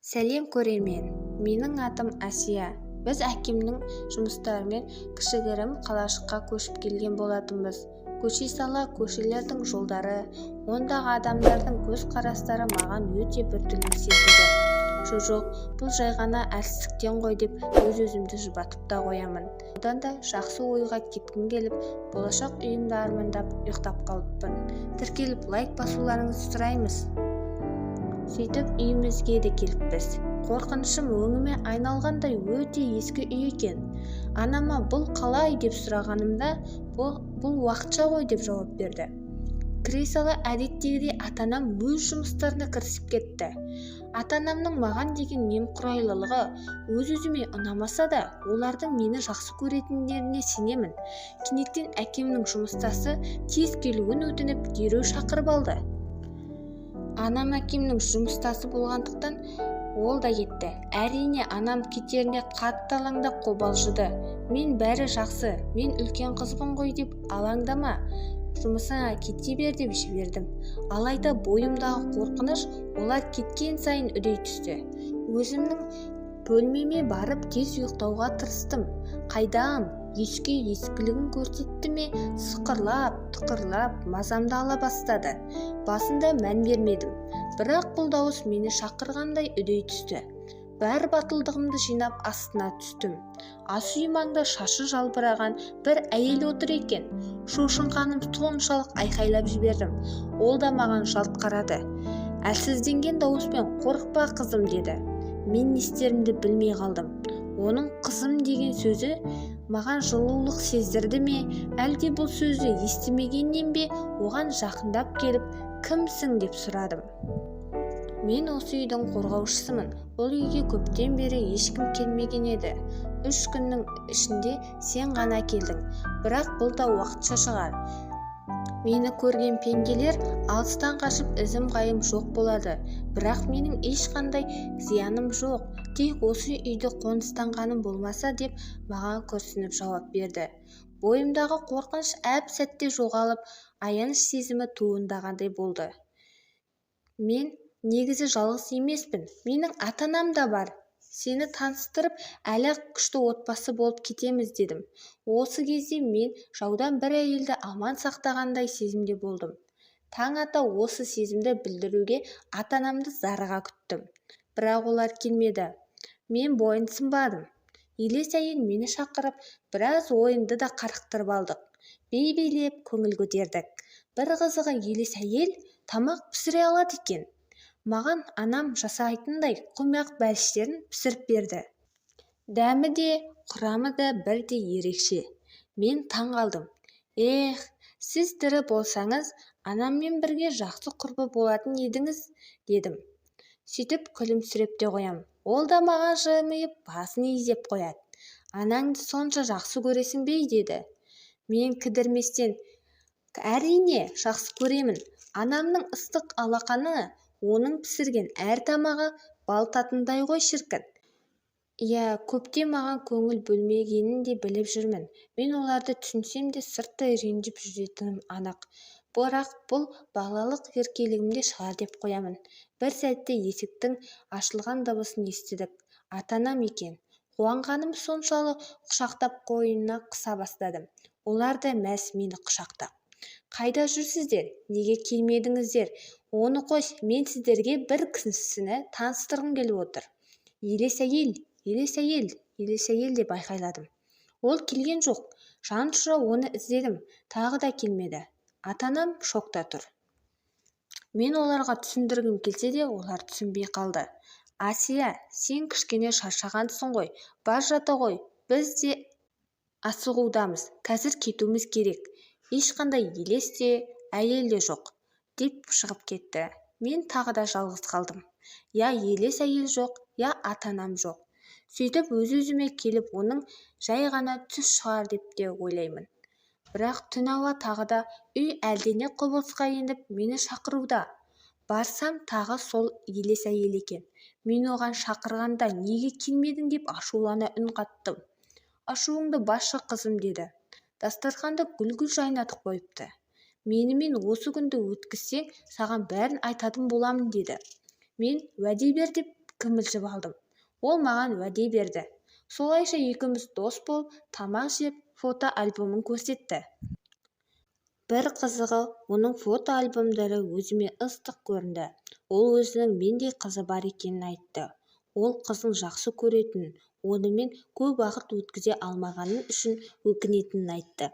Сәлем, көрермен! Менің атым Әсия. Біз әкемнің жұмыстарымен кішігірім қалашыққа көшіп келген болатынбыз. Көше сала көшелердің жолдары, ондағы адамдардың көзқарастары маған өте біртүрлі сезілді. Жо-жоқ, бұл жай ғана әлсіздіктен ғой деп өз-өзімді жұбатып та қоямын. Одан да жақсы ойға кеткім келіп, болашақ үйімді армандап ұйықтап қалыппын. Тіркеліп, лайк басуларыңызды сұраймыз. Сөйтіп үйімізге де келіппіз. Қорқынышым өңіме айналғандай, өте ескі үй екен. Анама «Бұл қалай?» деп сұрағанымда, «Бұл уақытша ғой» деп жауап берді. Кіре сала әдеттегідей ата-анам өз жұмыстарына кірісіп кетті. Ата-анамның маған деген немқұрайлылығы өз-өзіме ұнамаса да, олардың мені жақсы көретіндеріне сенемін. Кенеттен әкемнің жұмыстасы тез келуін өтініп, дереу шақырып алды. Анам әкемнің жұмыстасы болғандықтан, ол да кетті. Әрине, анам кетерінде қатты алаңдап, қобалжыды. Мен «Бәрі жақсы, мен үлкен қызбын ғой деп, алаңдама, жұмысыңа кете бер» деп жібердім. Алайда бойымдағы қорқыныш олар кеткен сайын үдей түсті. Өзімнің бөлмеме барып, тез ұйықтауға тырыстым. Қайдам, ескі үй ескілігін көрсетті ме, сықырлап, тықырлап мазамды ала бастады. Басында мән бермедім, бірақ бұл дауыс мені шақырғандай үдей түсті. Бар батылдығымды жинап, астына түстім. Ас үй маңда шашы жалбыраған бір әйел отыр екен. Шошынғаным соншалық, айқайлап жібердім. Ол да маған жалт қарады. Әлсізденген дауыспен: «Қорықпа, қызым», – деді. Мен не істерімді білмей қалдым. Оның «қызым» деген сөзі маған жылулық сездірді ме, әлде бұл сөзді естімегеннен бе, оған жақындап келіп, «Кімсің?» деп сұрадым. «Мен осы үйдің қорғаушысымын. Бұл үйге көптен бері ешкім келмеген еді. 3 күннің ішінде сен ғана келдің. Бірақ бұл да уақытша шығар. Мені көрген пенделер алыстан қашып, ізім-ғайым жоқ болады. Бірақ менің ешқандай зияным жоқ, тек осы үйде қоныстанғаным болмаса», – деп маған күрсініп жауап берді. Бойымдағы қорқыныш әп-сәтте жоғалып, аяныш сезімі туындағандай болды. «Мен негізі жалғыз емеспін, менің ата-анам да бар. Сені таныстырып, әлі-ақ күшті отбасы болып кетеміз», – дедім. Осы кезде мен жаудан бір әйелді аман сақтағандай сезімде болдым. Таң ата осы сезімді білдіруге ата-анамды зарыға күттім. Бірақ олар келмеді. Мен бойынсынбадым. Елес әйел мені шақырып, біраз ойынды да қарықтырып алдық. Би билеп, көңіл көтердік. Бір қызығы, елес әйел тамақ пісіре алады екен. Маған анам жасайтындай құймақ бәліштерін пісіріп берді. Дәмі де, құрамы да бірдей ерекше. Мен таң қалдым. «Эх, сіз тірі болсаңыз, анаммен бірге жақсы құрбы болатын едіңіз», – дедім. Сөйтіп күлімсіреп те қоям. Ол да маған жымиып, басын изеп қояды. «Анаңды сонша жақсы көресің бе?» – деді. Мен кідірместен: «Әрине, жақсы көремін. Анамның ыстық алақаны, оның пісірген әр тамағы бал татындай ғой, шіркін!» Иә, көптен маған көңіл бөлмегенін де біліп жүрмін. Мен оларды түсінсем де, сырттай ренжіп жүретінім анық. Бірақ бұл балалық еркелігімде шығар деп қоямын. Бір сәтте есіктің ашылған дыбысын естідік. Ата-анам екен. Қуанғаным соншалық, құшақтап, қойнына қыса бастадым. Олар да мәз мені құшақтап. «Қайда жүрсіздер? Неге келмедіңіздер? Оны қойш, мен сіздерге бір кісіні таныстырғым келіп отыр. Елес әйел, елес әйел, елес әйел!» – деп айқайладым. Ол келген жоқ. Жанұшыра оны іздедім. Тағы да келмеді. Ата-анам шокта тұр. Мен оларға түсіндіргім келсе де, олар түсінбей қалды. «Әсия, сен кішкене шаршағансың ғой, бар, жата ғой. Біз де асығудамыз, қазір кетуіміз керек. Ешқандай елес те, әйел де жоқ», – деп шығып кетті. Мен тағы да жалғыз қалдым. Я елес әйел жоқ, я ата-анам жоқ. Сөйтіп өз-өзіме келіп, оның жай ғана түс шығар деп те ойлаймын. Бірақ түн ауа тағы да үй әлдене құбылысқа еніп, мені шақыруда. Барсам, тағы сол елес әйел екен. Мен оған «Шақырғанда неге келмедің?» деп ашулана үн қаттым. «Ашуыңды басшы, қызым», – деді. Дастарханды гүл-гүл жайнатып қойыпты. «Менімен осы күнді өткізсең, саған бәрін айтатын боламын», – деді. Мен «Уәде бер» деп Кімілжіп алдым. Ол маған уәде берді. Солайша екеуміз дос болып, тамақ жеп, фотоальбомын көрсетті. Бір қызығы, оның фотоальбомдары өзіме ыстық көрінді. Ол өзінің мендей қызы бар екенін айтты. Ол қызын жақсы көретінін, онымен көп уақыт өткізе алмағаны үшін өкінетінін айтты.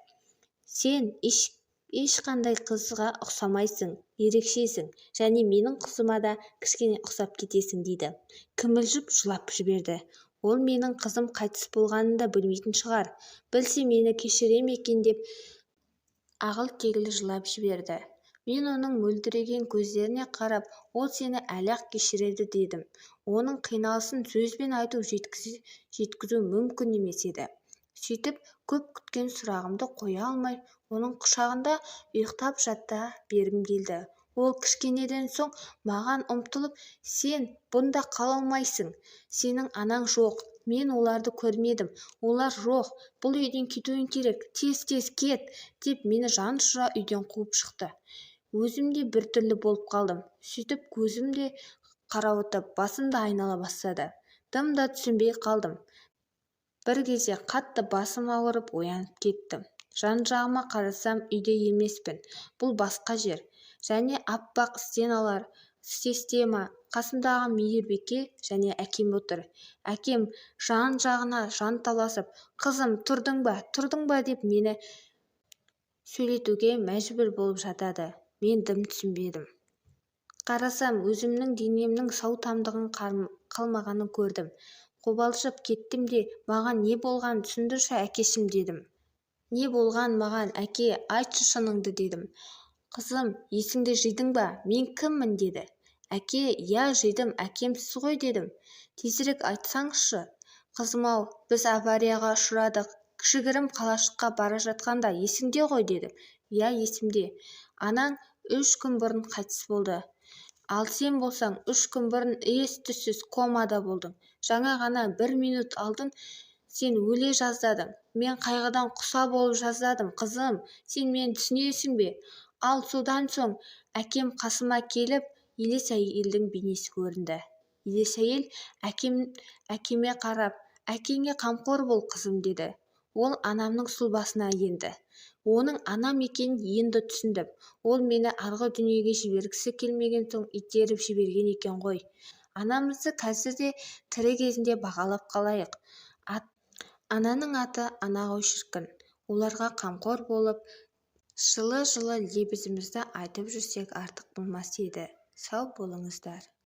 Сен ешқандай қызға ұқсамайсың, ерекшесің және менің қызыма да кішкене ұқсап кетесің, дейді. Кімілжіп жылап жіберді. Ол менің қызым қайтыс болғанын да білмейтін шығар, білсе, мені кешіре ме екен деп ағыл-тегіл жылап жіберді. Мен оның мөлдіреген көздеріне қарап, ол сені әлі-ақ кешіреді дедім. Оның қиналысын сөзбен айтып жеткізу мүмкін емес еді. Сөйтіп, көп күткен сұрағымды қоя алмай, оның құшағында ұйықтап жата бергім келді. Ол кішкенеден соң маған ұмтылып, сен бұнда қала алмайсың, сенің анаң жоқ, мен оларды көрмедім, олар жоқ, бұл үйден кетуің керек, тез-тез кет, деп мені жанұшыра үйден қуып шықты. Өзім де біртүрлі болып қалдым. Сөйтіп, көзім де қарауытып, басым да айнала бастады. Дым да түсінбей қалдым. Бір кезде қатты басым ауырып, оянып кеттім. Жан-жағыма қарасам, үйде емеспін, бұл басқа жер. Және аппақ стеналар, система, қасымдағы мейірбике және әкем отыр. Әкем жан-жағына жанталасып, қызым, тұрдың ба, тұрдың ба деп мені сөйлетуге мәжбүр болып жатады. Мен дым түсінбедім. Қарасам, өзімнің денемнің сау тамтығын қалмағанын көрдім. Қобалжып кеттім де, маған не болғанын түсіндірші, әкешім, дедім. Не болған маған, әке, айтшы шыныңды, дедім. Қызым, есіңді жидың ба, мен кіммін, деді. Әке, иә, жидым, әкемсіз ғой, дедім. Тезірек айтсаңызшы. Қызым-ау, біз аварияға ұшырадық, кішігірім қалашыққа бара жатқанда, есіңде ғой, дедім. Иә, есімде. Анаң 3 күн бұрын қайтыс болды. Ал сен болсаң, 3 күн бұрын ес-түссіз комада болдың. Жаңа ғана бір минут алдын сен өле жаздадың. Мен қайғыдан құса болып жаздадым, қызым, сен мені түсінесің бе? Ал содан соң әкем қасыма келіп, елес әйелдің бейнесі көрінді. Елес әйел әкеме қарап, әкеңе қамқор бол, қызым, деді. Ол анамның сұлбасына енді. Оның анам екенін енді түсіндім. Ол мені арғы дүниеге жібергісі келмеген соң итеріп жіберген екен ғой. Анамызды қазір де тірі кезінде бағалап қалайық. Ананың аты ана ғой шіркін. Оларға қамқор болып, жылы-жылы лебізімізді айтып жүрсек артық болмас еді. Сау болыңыздар.